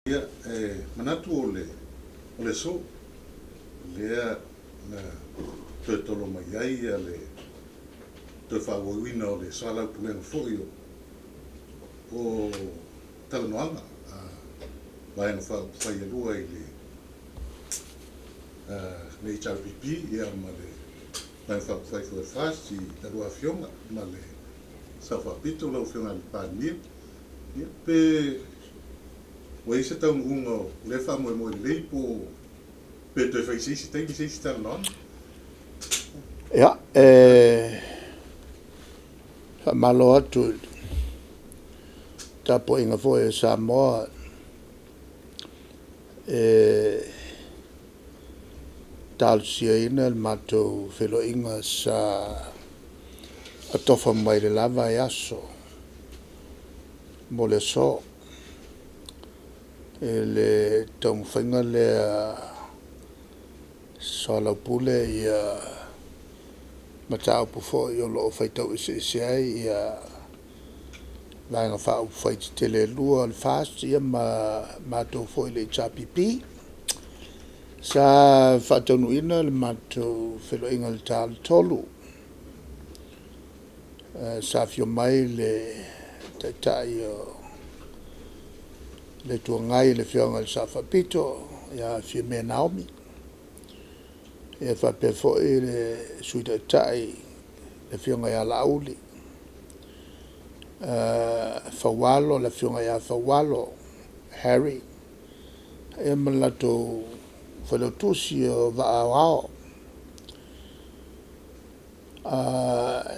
Ia, e manatu o le aso lea na toe tolo mai ai le toe faaauauina o le soalaupulega foi o talanoaga a Vaega Faaupufai e 2 i le HRPP ma le Vaega Faaupufai foi a le FAST i la lua Afioga ma le Sao Faapito lau Afioga i le Palemia. Ia, pe ua i ai se taunuuga o lea faamoemoe lelei po o pe toe fai i se isi taimi se isi talanoaga? Ia, e faamalo atu i le tapuaiga foi a Samoa e talosiaina le matou feiloaiga sa atofa mai i le la vaiaso mo le aso, i le taumafaiga lea e soalaupule mataupu foi o lo o faitau eseese ai Vaega Faaupufai tetele e 2 o le FAST ma matou foi o le HRPP. Sa faataunuuina le matou feiloaiga i le ta o le 3:00, sa afio mai le Taitai o le Itu Agai le Afioga i le Sao Faapito ia Fiame Naomi, ia faapea foi le Sui Taitai le Afioga ia Laauli Faualo le Afioga ia Faualo Harry, ia ma le latou Failautusi o Vaa Aoao.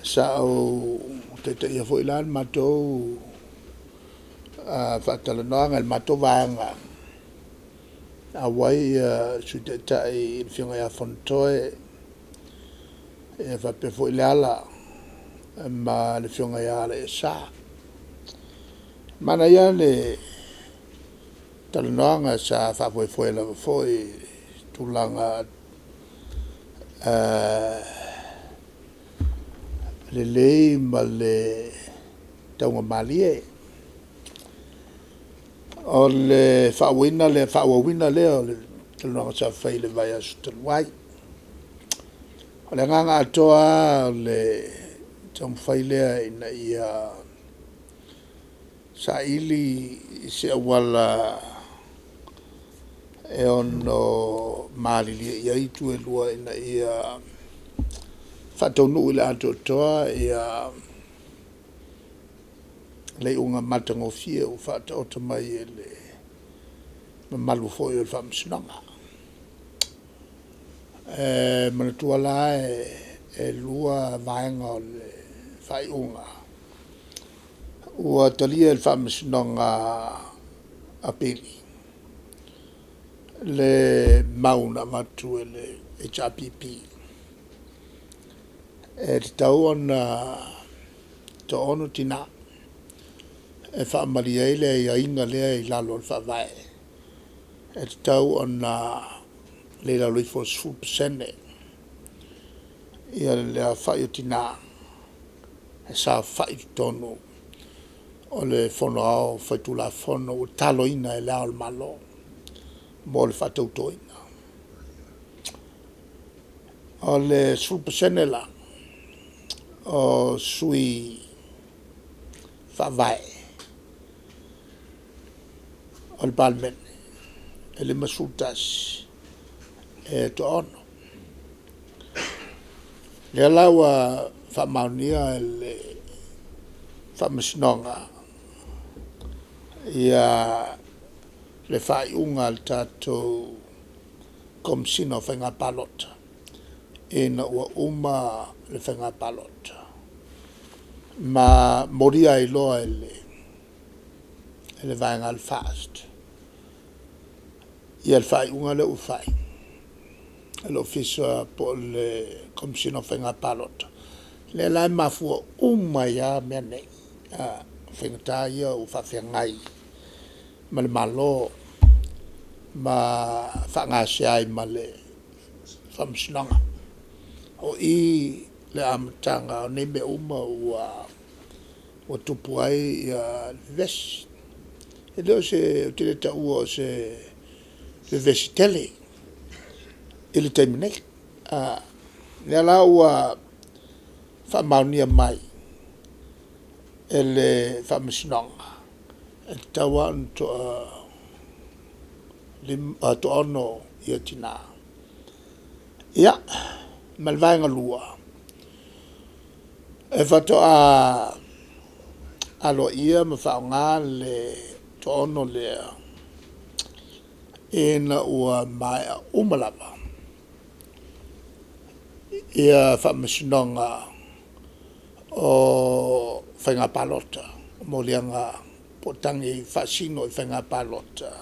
Sa ou taitaia foi la le matou faatalanoaga i le matou Vaega na auai le Sui Taitai le Afioga ia Fonotoe, ia faapea foi Leala ma le Afioga ia Alaiasa. Manaia lava le talanoaga sa faafoefoe lava foi i tulaga lelei ma le taugamalie. O le faaauauina lea o le talanoaga sa fai i le vaiaso talu ai. O le agaga atoa lava o le taumafai lea ina ia saili se auala e ono malilie i ai itu e lua ina ia faataunuu i le atoatoa le iuga matagofie ua faataoto mai e le mamalu foi o le Faamasinoga. E manatua la e lua vaega o le faaiuga ua talia e le Faamasinoga Apili le mau na avatu e le HRPP, e tatau ona toa-ono tina e faamalie ai le aiaiga lea i lalo o le Faavae, e tatau ona le i lalo ifo o le 10% le aofai o tina e saofai i totonu o le Fono Aoao Faitulafono ua taloina e Le Ao o le Malo mo le faatautoina. O le 10% la o sui faavae o le Palemene e 51, e toa-ono. O lea la ua faamaonia e le Faamasinoga le faaiuga a le tatou Komesina o Faiga Palota ina ua uma le Faiga Palota ma molia ai loa e le vaega a le FAST le faaiuga lea ua fai e le Ofisa po o le Komesina o Faiga Palota, lea la e mafua uma ai lava mea nei, o faigata ia ua faafeagai ma le Malo ma faagasea ai ma le Faamasinoga. O i le amataga o nei mea uma ua tupu ai le vevesi. E le o se, ou te le taua o se vevesi tele i le taimi nei. O lea la ua faamaonia mai e le Faamasinoga e tatau lava ona toaono tina. Ia ma le vaega lua, e faatoa aloaia ma faaaoga le toaono lea ina ua maea uma lava ia Faamasinoga o Faiga Palota, moliaga po o tagi faasino i Faiga Palota.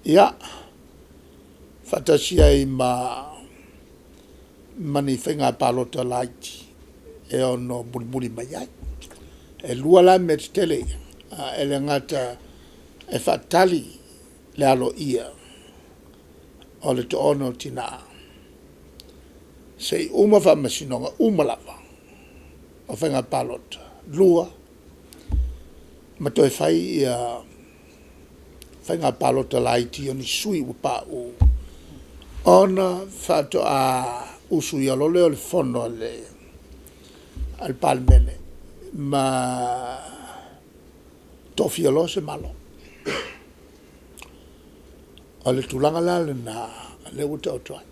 Ia, faatasi ai ma ni Faiga Palota Laiti e ono mulimuli mai ai. E lua la mea tetele ia, e le gata e faatali le aloaia o le toaono o tina se i uma Faamasinoga uma lava o Faiga Palota. Lua, ma toe fai ia Faiga Palota Laiti o ni sui ua pauu ona faatoa usuia loa lea o le fono a le Palemene ma tofia loa se Malo. O le tulaga la lena lea ua taoto ai.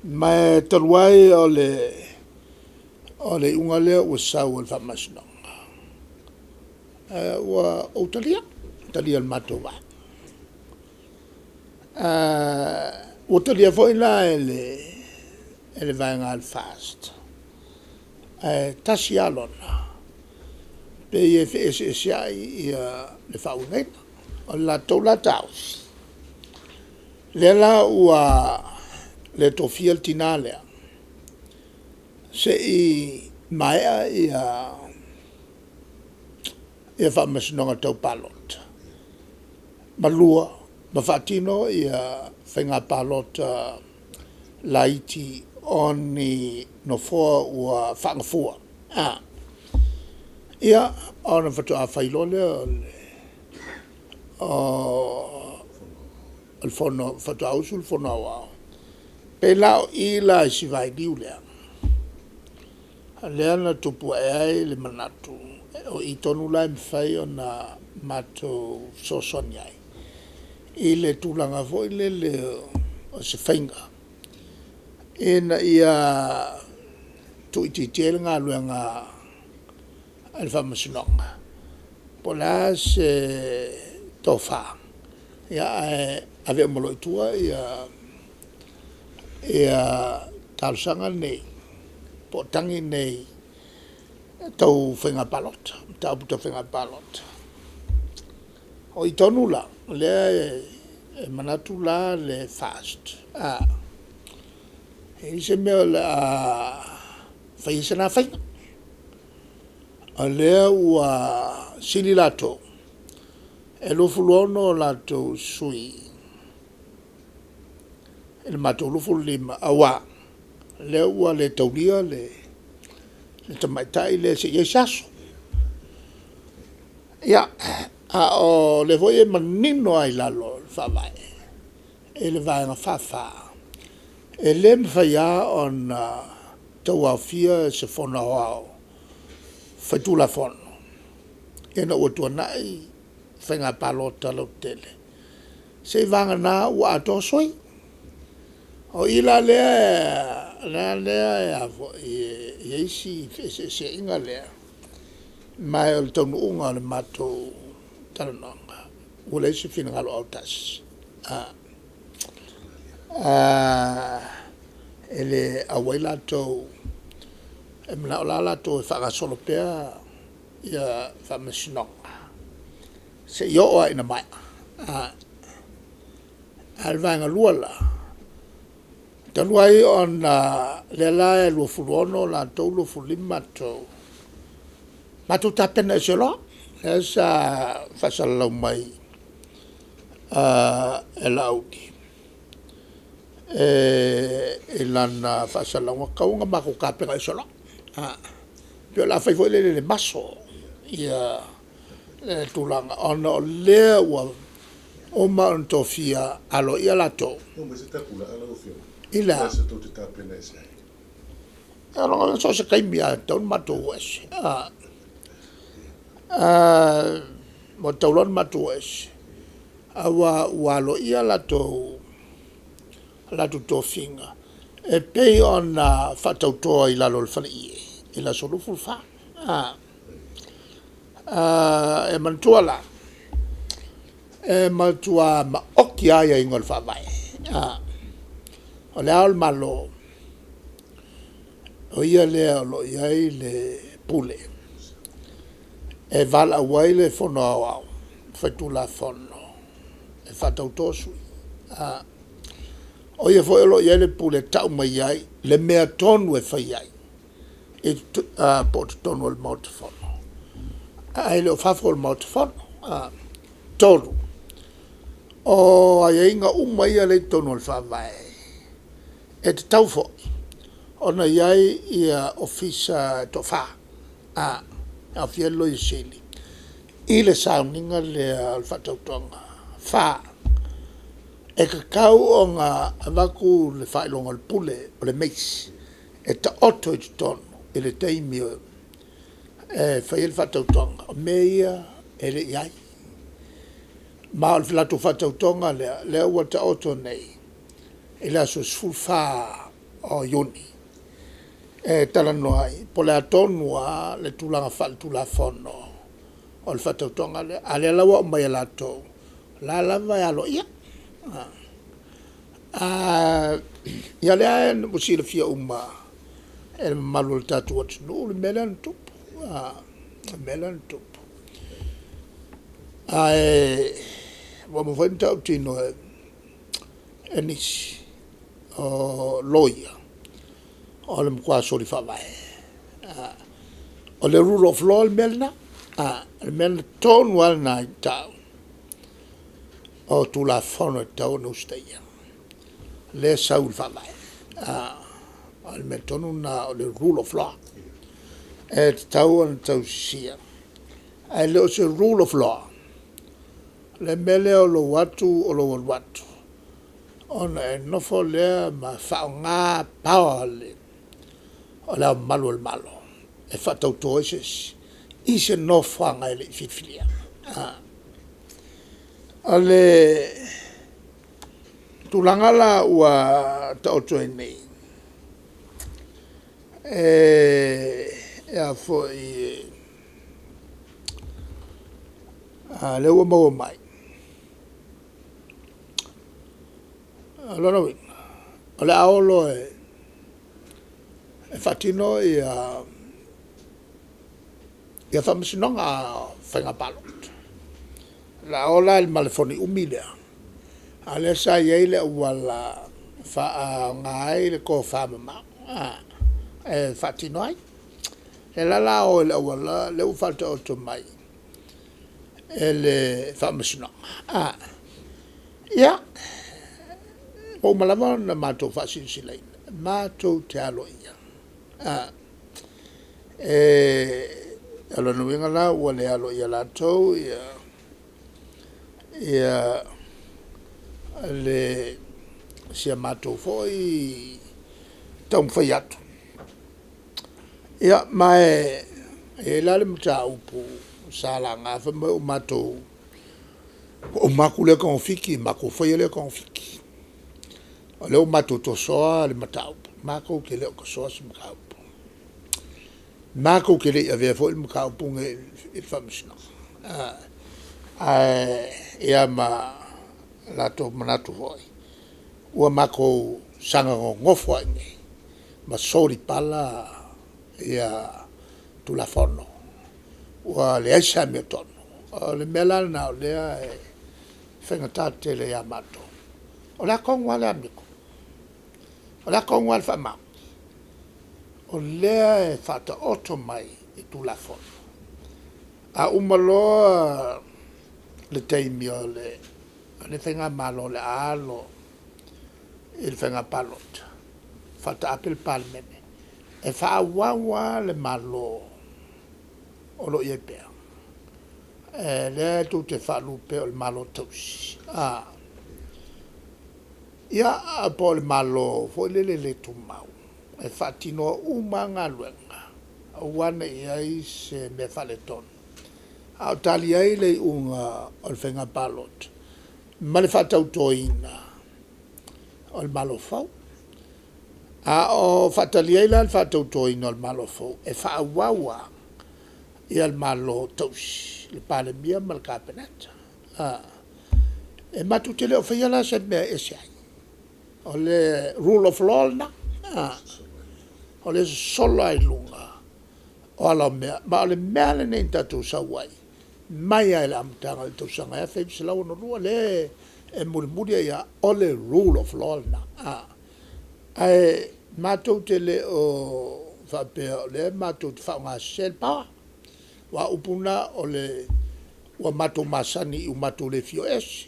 Ma e talu ai o le iuga lea ua sau e le Faamasinoga, ua ou talia, talia e le matou Vaega. Ua talia foi la e le vaega a le FAST, ae tasi lava lona, pei e feeseeseai le faauigaina. O le latou la taofi, lea la ua le tofia le tina lea se i maea ia Faamasinoga Tau Palota. Ma lua, ma faatino ia Faiga Palota Laiti o ni nofoa ua faagafua ia, ona faatoa fai loa lea o le Fono, faatoa usu le Fono Aoao. E pei la o i la i si vailiu lea, lea na tupu ae ai le manatu, o i tonu la e mafai ona matou fesoasoani ai i le tulaga foi lele o se faiga ina ia tuuitiitia ai le galuega a le Faamasinoga. Po o le a se tofa, ae ave uma loa i tua talosaga nei po o tagi nei tau Faiga Palota, mataupu tau Faiga Palota. O i tonu la lea e manatu la le FAST e i ai se mea o le a fai ai se na faiga. O lea ua sili latou, e 26 o latou sui i le matou 25, aua o lea ua le taulia le tamaitai lea se i i ai se aso. Ia, a o lea foi e manino lava i lalo o le Faavae i le Vaega 44, e le mafai lava ona tauaofia se Fono Aoao Faitulafono ina ua tuanai Faiga Palota Lautele, seivagana ua atoa sui. O i la lea e i ai si feeseeseaiga lea, ma o le taunuuga o le matou talanoaga ua leai se finagalo autasi e le auai latou, e manao la latou e faagasolo pea ia Faamasinoga seia oo lava ina maea. A o le vaega lua la, talu ai ona o lea la e 26 latou 25 matou, matou tapena ese loa. Lea sa faasalalau mai e Laauli i lana faasalalauga, e tatau ona matou tapena ese loa. E pei o le a fai foi lele i le maso ia le tulaga ona o lea ua uma ona tofia aloaia latou i le a? So o se taimi lava e tatau ona matou o ese. Ua tatau loa ona matou o ese aua ua aloaia latou tofiga e pei ona faatauto ai i lalo o le faleie i le aso 24. E manatua la, e matua maoti lava aiaiga o le Faavae. O Le Ao o le Malo, o ia lea o lo o i ai le pule e valaau ai le Fono Aoao Faitulafono e faatauto sui. O ia foi o lo o i ai le pule e tau mai ai le mea tonu e fai ai po o totonu o le Maota Fono ae le o fafo o le Maota Fono. 3. O aiaiga uma ia lea e i totonu o le Faavae, e tatau foi ona i ai ia Ofisa e toafa, e aofia ai le Loia Sili i le sauniga lea o le faatautoga. 4. E tatau ona avatu le faailoga o le pule o le mace e taoto i totonu i le taimi e fai ai le faatautoga. O mea ia e le i i ai. Ma o le latou faatautoga lea, lea ua taoto nei i le aso 14 o Iuni e talanoa ai po o le a tonu lava le tulaga faale-Tulafono o le faatautoga lea. A o lea la ua aumai e latou, o la e lava e aloaia. Ia lea ua silafia uma e le mamalu o le tatou atunuu le mea lea na tupu, le mea lea na tupu. Ae ua uma foi ona tautino e nisi o Loia, o le matua soli faavae. O le Rule of Law le mea lena, o le mea tonu lava lena e tau o Tulafono e tatau ona usitaia lea e sau i le Faavae. O le mea tonu lena o le Rule of Law e tatau ona tausisia ae le o se Rule of Law le mea lea o lou atu o lou alu atu ona e nofo lea ma faaaoga power o Le Ao Mamalu o le Malo e faatauto ai se isi i se nofoaga e le i filifilia. O le tulaga la ua taoto ai nei, lea ua maua mai, o lona uiga o le a o loa e faatino ia Faamasinoga o Faiga Palota. O le a o la ma le foni umi lea, a o lea sa i ai le auala e faaaoga ai le tofamamao e faatino ai. O lea la o le a o i le auala lea ua faataoto mai e le Faamasinoga. Ia, ua uma lava ona matou faasilasilaina matou te aloaia. O lona uiga la ua le aloaia e latou ia si a matou foi taumafai atu. Ia ma e i ai la le mataupu sa laga fai mai ua matou, ua uma atu lea togafiti matou faia lea togafiti, o lea ua matou tosoa le mataupu. Matou te le o tosoa se mataupu. Matou te le i avea foi le mataupu lenei i le Faamasinoga ae, ia ma latou manatu foi ua matou saga nonofo lava i inei ma solipala ia Tulafono ua leai se amiotonu. O le mea la lena o lea e faigata tele ia matou. O le a tonu lava le amiotonu? O le a tonu lava le faamaoni? O lea e faataoto mai i Tulafono. A uma loa le taimi o lenei Faigamalo o le a alo i le Faiga Palota, faataape le Palemene e faaauau lava le Malo o lo o i ai pea. Lea tou te faalupe o le Malo Tausi, ia po o le Malo foi lele le tumau, e faatinoa uma lava galuega, aua ne i i ai se mea faaletonu, a o tali ai le iuga o le Faiga Palota ma le faatautoina o le Malo fou. A o faatali ai la le faatautoina o le Malo fou, e faaauau lava ia le Malo Tausi, le Palemia ma le Kapeneta. E matou te le o faia la se mea e ese ai, o le Rule of Law lena. O le sosolo lava i luga o ala o mea, ma o le mea lava lenei na tatou sau ai mai lava i le amataga i le tausaga e 1962, lea e mulimuli ai lava, o le Rule of Law lena. Ae matou te le o faapea o lea matou te faaaoga sese le power. Aua o upu na ua matou masani ua matou le fia o ese,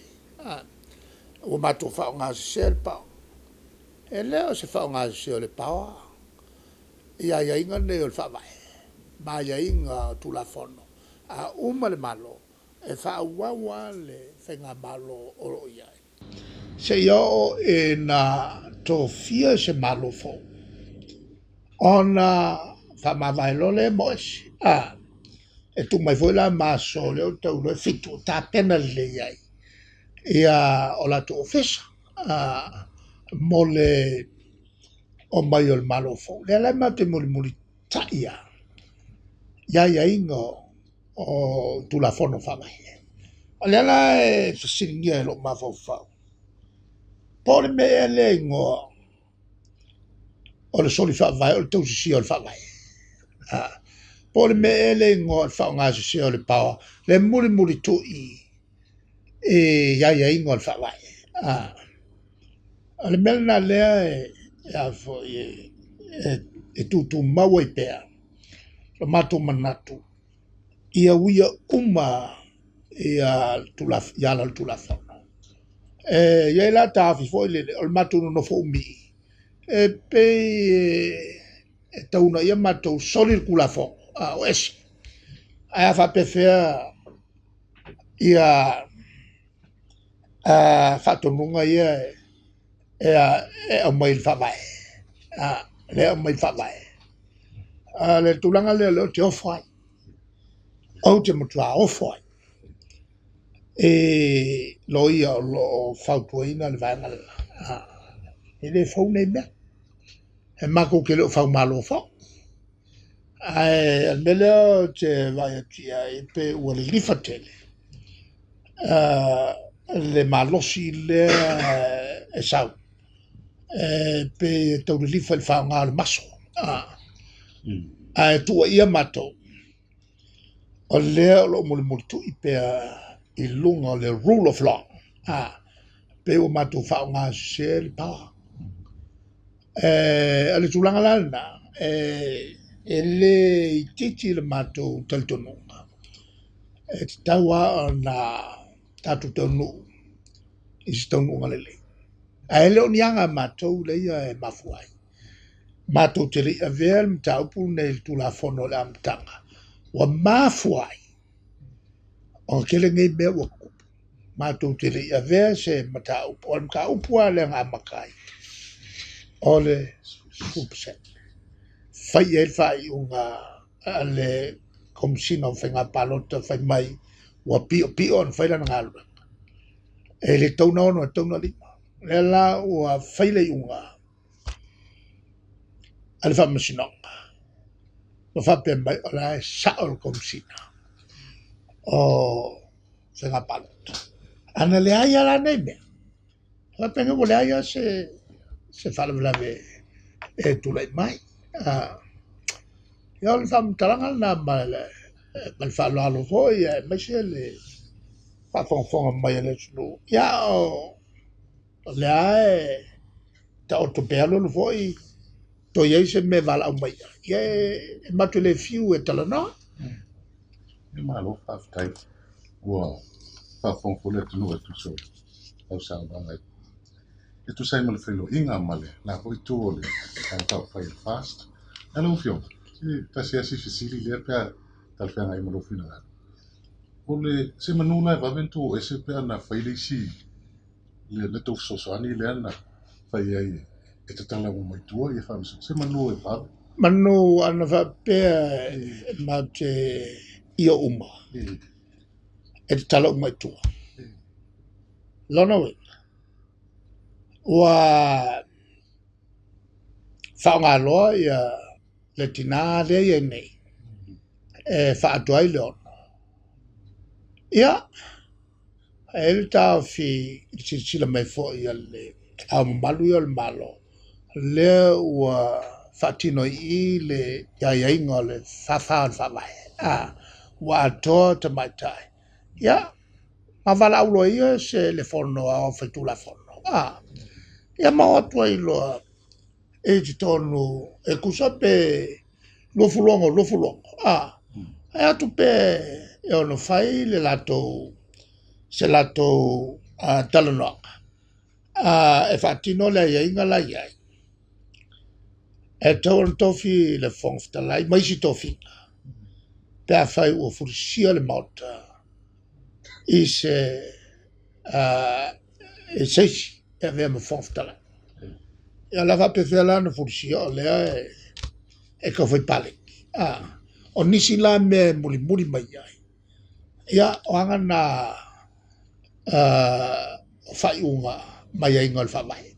ua matou faaaoga sese le power. E le o se faaaoga sese o le power ia aiaiga nei o le Faavae ma aiaiga o Tulafono. A uma le Malo, e faaauau lava le Faigamalo o lo o i ai, seia oo ina tofia se Malo fou, ona faamavae loa lea ma o ese. E tuu mai foi la ma aso lea ua tau iloa e 7 e tapena lelei ai ia o latou ofisa mo le omai o le Malo fou. O lea la matou te mulimulitai lava i aiaiga o Tulafono Faavae. O lea la e fesiligia e lou mafaufau, po o le mea ea lea e igoa o le soli faavae o le tausisia o le faavae. Po o le mea ea le igoa o le faaaoga sese o le power le mulimulitui i aiaiga o le faavae. O le mea lena lea e tutumau ai pea lo matou manatu ia uia uma ia ala o le Tulafono. E i ai la taofi foi lele, o le matou nonofo umi e pei e tau uunaia matou soli le Tulafono o ese. Ae a faapefea ia faatonuga ia e aumai i le Faavae, lea e aumai i le Faavae. O le tulaga lea o lea ou te ofo ai, ou te matua ofo ai i loia o lo o fautuaina le vaega lena. E le fou nei mea. E matou te le o faumalo foi. Ae o le mea lea ou te vaai atu i ai, pe ua lilifa tele le malosi lea e sau, e pei e tau lilifa i le faaaoga o le maso. Ae tuuaia matou, o lea o lo o mulimulitui pea i luga o le Rule of Law, pei ua matou faaaoga sese le power. O le tulaga la lena, e le itiiti le matou talitonuga, e tatau lava ona tatou taunuu i se taunuuga lelei. Ae le o ni aga a matou leia e mafua ai. Matou te le i avea le mataupu lenei i le Tulafono i le amataga, ua mafua ai ona tele nei mea ua tutupu. Matou te le i avea se mataupu, o le mataupu lava lea na amata ai, o le 10%. Fai i ai le faaiuga a le Komesina o Faiga Palota fai mai ua piopio ona fai lana galuega. E le tatau ona 6, e tatau ona 5. O lea la ua fai le iuga a le Faamasinoga ma faapea mai o la e sao le Komesina o Faiga Palota. A na leai lava la nei mea, faapea ua leai lava se faalavelave e tulai mai. Ia o le faamatalaga lena ma le faaaloalo foi, aemaise le faafogafoga mai a le atunuu. Ia o lea e taoto pea alualu foi toe i ai se mea e valaau mai ai, ia e matou le fiu e talanoa. Malo faafetai, ua faafofoga foi le atunuu e tusa o lau saunoaga e tusa ai ma le feiloaiga ma le la foi itu o le Vaega Faaupufai o le FAST. Lau Afioga, se tasi lava si fesili lea pe a talafeagai ma lou finagalo. O le se manu la e vave ona tuu ese pe a na fai le isi le le tou fesoasoani lea na fai ai e tatala uma mai tua ia faamasinoga. Se manu e vave. Manu ana faapea e matou te io uma e tatala uma i tua. Lona uiga, ua faaaoga loa ia le tinā lea e i ai nei e faaatoa ai le 6. Ia, e i ai le taofi i le silasila mai foi a le Ao Mamalu ia o le Malo, lea ua faatino i i le aiaiga o le 44 o le Faavae, a, ua atoa tamaitai. Ia, ma valaau loa ia se le Fono Aoao Faitulafono, a, ia ma o atu ai loa i totonu e tusa pe 26, 26, a, e atu pe e ono fai le latou, se latou talanoaga e faatino le aiaiga la e i ai. E tatau ona tofi le Fofoga Fetalai ma isi tofiga pe afai ua fulisia le Maota i se i se isi e avea ma Fofoga Fetalai. Ia o le a faapefea la ona fulisia o lea e tau fai paleni. O nisi la mea e mulimuli mai ai, ia o aga na o faaiuga ma aiaiga o le Faavae.